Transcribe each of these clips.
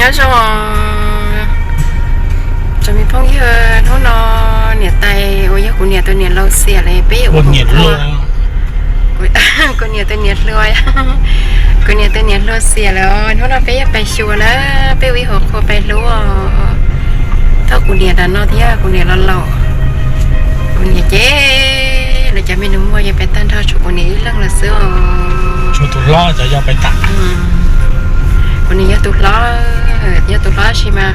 Nyob zoo, tsoom me phooj ywg, hnub no niam tais uas yog kuv niam tus niam laus xiam lawm, peb yuav ua hluas. Kuv niam tus niam hluas, kuv niam tus niam hluas xiam lawm, hnub no peb yuav pais xyuas na, peb ua ib hauv qhua pais hlub os. Thauj kuv niam nram no thiab kuv niam los laus, kuv niam ces lawv cov me nus muag yuav pais tag nrho, tshuav kuv niam ib leeg lawm xwb os. Kuv niam yog tus hlob, yog tus hlob tab sis mas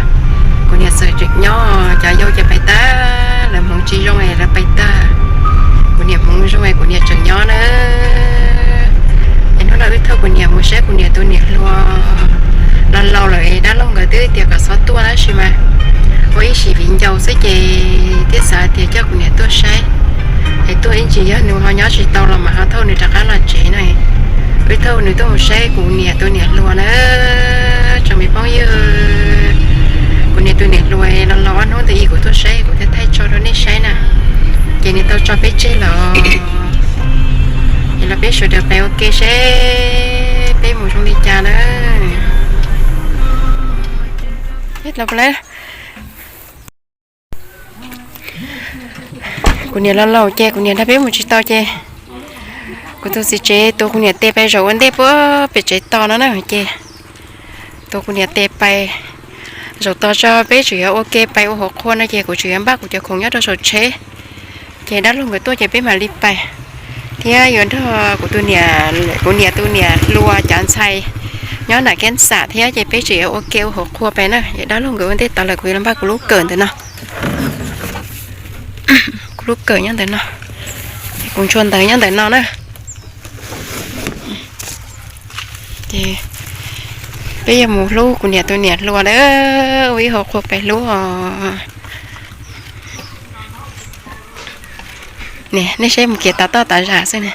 kuv niam txawm tseem nyob, cov yau ces pais tag, lawv hmoov tsis zoo es lawv pais tag. Kuv niam hmoov zoo es kuv niam tseem nyob na. Es hnub no wb thauj kuv niam mus saib kuv niam tus niam hluas los laus lawm es dab laug nkawd twb tias kom txhob tuaj tab sis mas ua ib sim viv ncaus xwb ces thiaj xav tias coj kuv niam tuaj saib. Es tuaj ib ntsis yog nws ho nyob tsis tau los mas ho thauj nws rov qab los tsev na. Wb thauj nws tuaj mus saib kuv niam tus niam hluas na. Tsoom me phooj ywg, kuv niam tus niam hluas los laus ob hnub ntawd kuv tuaj saib kuv thiaj thaij tso rau nej saib na. Ces nws tau tso peb tseg lawm. Es los peb sawv daws pais ua ke seb peb mus zoo li cas na. Kuv niam los laus ces kuv niam nrog peb mus tsis tau ces kuv tus txiv tsev tuav kuv niam tes pais zaum ua ntej puag pem tsev tos no na ces tuav kuv niam tes pais zaum tos tso, peb tseem yuav ua ke pais ua hauv qhua no ces kuv tseem yuav npaj kuv cov khoom nyob rau saum tsheb. Ces dab laug nkawd tuaj ces peb mam li pais, thiab yuav nrog kuv tus niam, kuv niam tus niam hluas cov ntxhais nyob nram Kev Xam thiab ces peb tseem yuav ua ke ua hauv qhua pais na. Es dab laug nkawd ua ntej tod lawm, kuv yuav los npaj kuv lub kawm ntawm no. Kuv lub kawm nyob ntawm no, kuv ntshua ntawv nyob ntawm no na. Ces peb yuav mus hlub kuv niam tus niam hluas na, ua ib hauv qhua pais hlub os. Nej saib mus kiag tav toj tav zam xwb na.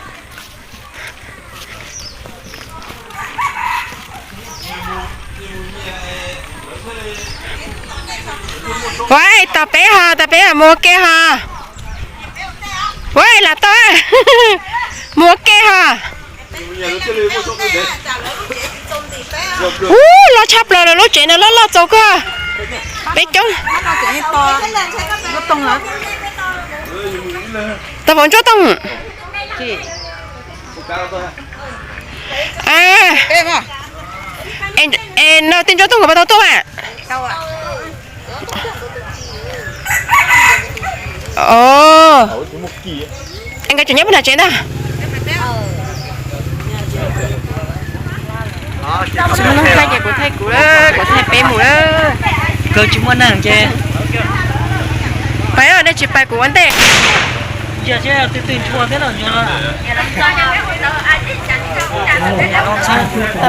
Ua, tos peb ho, tos peb ho mus ua ke ho. Ua, lam tau, mus ua ke ho. Ub, loj tshaj plaws lawm, lub tsev no loj loj txaus kawg. Peb coob. Tau faus ntsuab tooj. No tej ntsuab tooj nkawd puas tau tuaj a? Es nkawd tseem nyob puag nram tsev ntag. Tsis muaj neeg thaij ces kuv thaij kuv, kuv thaij peb mus lawm. Kawg tsis muaj neeg ces pais, nej tsis pais kuv ua ntej. Tau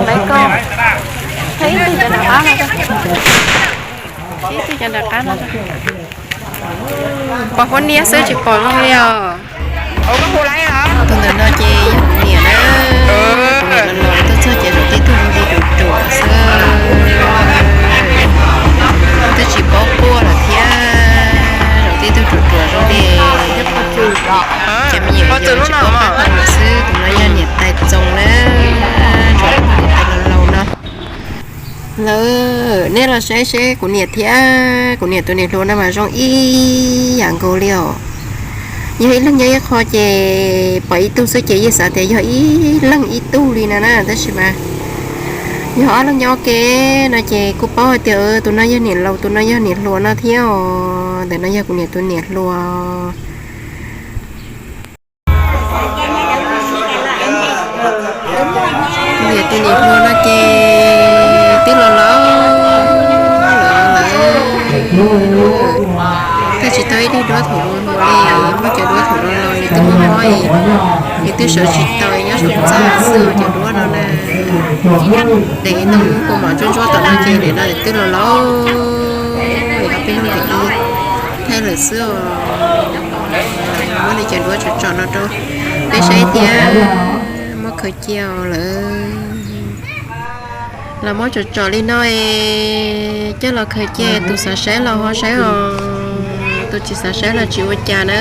lawv ko, thaij ib tug cov nram qab no, ib tug cov nram qab no. Pom huab niab xwb tsis pom zoo li os. Tus ntawm no ces yog kuv niam na. Kuv niam los los tuaj txog ces zaum tej tug zoo li ruam ruam xwb, twb tsis paub quaj lawm thiab. Zaum tej tug ruam ruam zoo li ces me nyuam tsis paub qab hau lawm xwb. Tus no yog niam tais Txoos na, niam tais laus laus no. Lawv, nej los saib seb kuv niam thiab kuv niam tus niam hluas no mas zoo ib yam nkaus li os. Yog ib leeg nyob ib qho ces pom ib tug xwb ces yeej xav tias yog ib leeg ib tug li no na, tab sis mas yog ob leeg nyob ua ke no ces kuj paub hais tias tus no yog niam laus, tus no yog niam hluas no thiab os. Ntawm no yog kuv niam tus niam hluas. Niam tus niam hluas no ces twb los laus lawm, thiaj tsis tau ib daim duab thaum luag hluas li. Muaj cov duab thaum luag laus nws twb muaj mob, nws twb sawv tsis tau, nyob tsis txog xwb cov duab no na. Ces ntoo kua mom ntsuab ntsuab tom no ces nim no twb los laus, peb leeg thaij lawm xwb os. Muab li cov duab tsom tsom no rau peb saib thiab. Muab khaws cia lawm. Los muab tsom tsom li no es coj los khaws cia, tus xav saib los ho saib os, tus tsis xav saib los tsis ua cas na.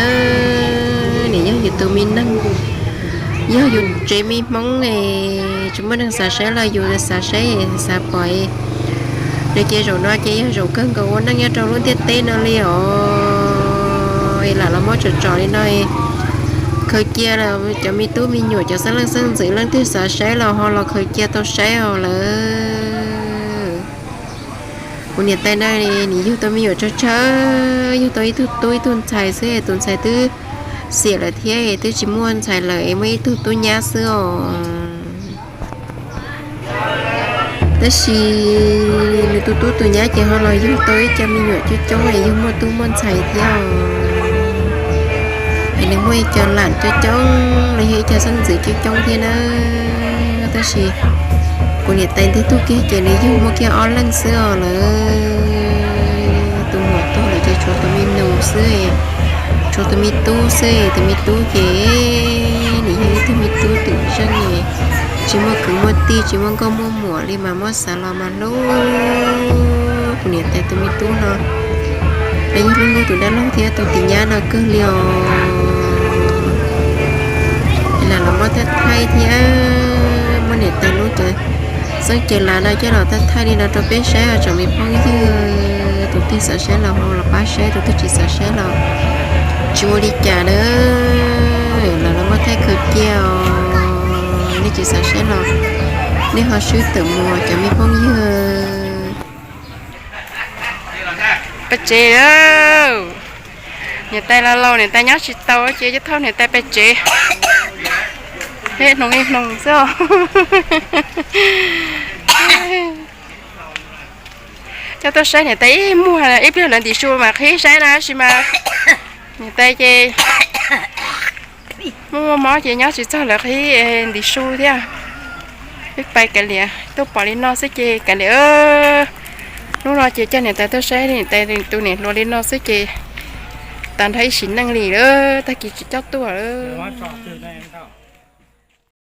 Nim yog yus tus me neeg, yog yus tsev me Hmoob es tsis muaj neeg xav saib los yus xav saib xav pom. No ces zaum no ces yog zaum kawg nkaus ua neej nyob rau lub ntiaj teb no li os. Es lam los muab tsom tsom li no, khaws cia cov me tub me nyuam cov xeeb leej xeeb ntxwv leej twg xav saib los ho los khaws cia tau saib os lawm. Kuv niam tais no nws yug tau me nyuam tsawg tsawg, yug tau ib tug tub ib tug ntxhais xwb, tus ntxhais twb xiam lawm thiab es twb tsis muaj ntxhais lawm es muaj ib tug tub nyab xwb os. Tab sis nws tus tub tus nyab ces ho los yug tau ib co me nyuam coob coob es yug muaj tub muaj ntxhais thiab os. Es nws muaj ib co lam coob coob los yog ib co xeeb ntxwv coob coob thiab na. Tab sis kuv niam tais ntej tuag kiag ces nws yug muaj kiag ob leeg xwb os lawm. Tus muam tuag lawm ces tshuav tus me nus xwb, tshuav tus me tub xwb. Tus me tub ces nws yog ib tug me tub twm zeej, tsis muaj kwv muaj tij tsis muaj nkauj muaj muam li mas muab xav los mas hlub. Kuv niam tais tus me tub no, nws yog hlub hlub tus dab laug thiab tus tis nyab no kawg li os. Es lam los muab thaij thaij thiab muab niam tais lub cawv xeeb cawv lav no coj los thaij thaij li no rau peb saib os tsoom me phooj ywg. Tus twg xav saib los ho los pab saib, tus twg tsis xav saib los tsis ua li cas na. Los los muab thaij khaws cia os, nej tsis xav saib los nej ho swb tawm mus cov me phooj ywg. Pem tsev, niam tais los laus niam tais nyob tsis tau ces coj thauj niam tais pem tsev. Peb hnoos ib hnoos xwb os. Coj tuaj saib niam tais ib muag, ib pliag lawv ntim su mas qhib saib na tab sis mas niam tais ces muaj muaj mob ces nyob tsis txog lawv qhib ntim su thiab. Peb pais kav liam tuaj pom li no xwb ces kav liam. Hnub no ces coj niam tais tuaj saib niam tais tus niam hluas li no xwb ces tas nrho ib sim neej li lawm, tag kis tsis coj tuaj lawm.